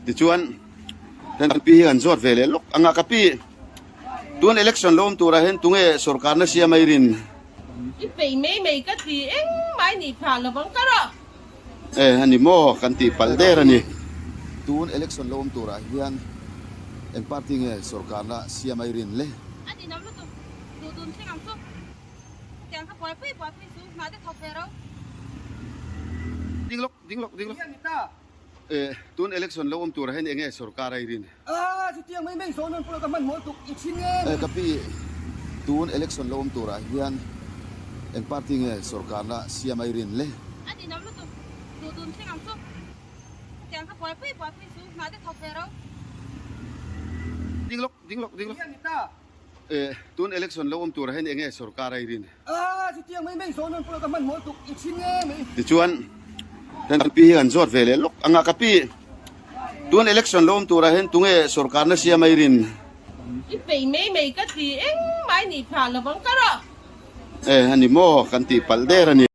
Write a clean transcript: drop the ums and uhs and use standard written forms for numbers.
Tichuan kan pi hi kan zawt ve leh lawk anga ka pi tun election lo awm turah hian tunge sorkarna siam a i rin? I peih mai mai ka ti engmah i nih phah lovang ka rawh. E a ni maw kan tih palh der a ni. Tun election lo awm turah hian eng party nge sorkarna siam a i rin le? A ni lo lutuk, duh dun thleng ang chu. Hetiang kha buaipui buaipui chu hna te thawk ve ro. Ding lawk, ding lawk, ding lawk. E tun election lo awm turah hian eng nge sorkar a i rin? A chutiang mai mai zawn rawn pawh ka hmanhmawh tuk i thin nge E ka pi, tun election lo awm turah hian eng party nge sorkarna siam a i rin le? A ni lo lutuk, duh dun thleng ang chu. Hetiang kha buaipui buaipui chu hna te thawk ve ro. Ding lawk, ding lawk, ding lawk. E tun election lo awm turah hian eng nge sorkar a i rin? A chutiang mai mai zawn rawn pawh ka hmanhmawh tuk i thin nge mai. Tichuan kan pi hi kan zawt ve leh lawk anga ka pi tun election lo awm turah hian tunge sorkarna siam a i rin? I peih mai mai ka ti engmah i nih phah lovang ka rawh. E a ni maw kan tih palh der a ni.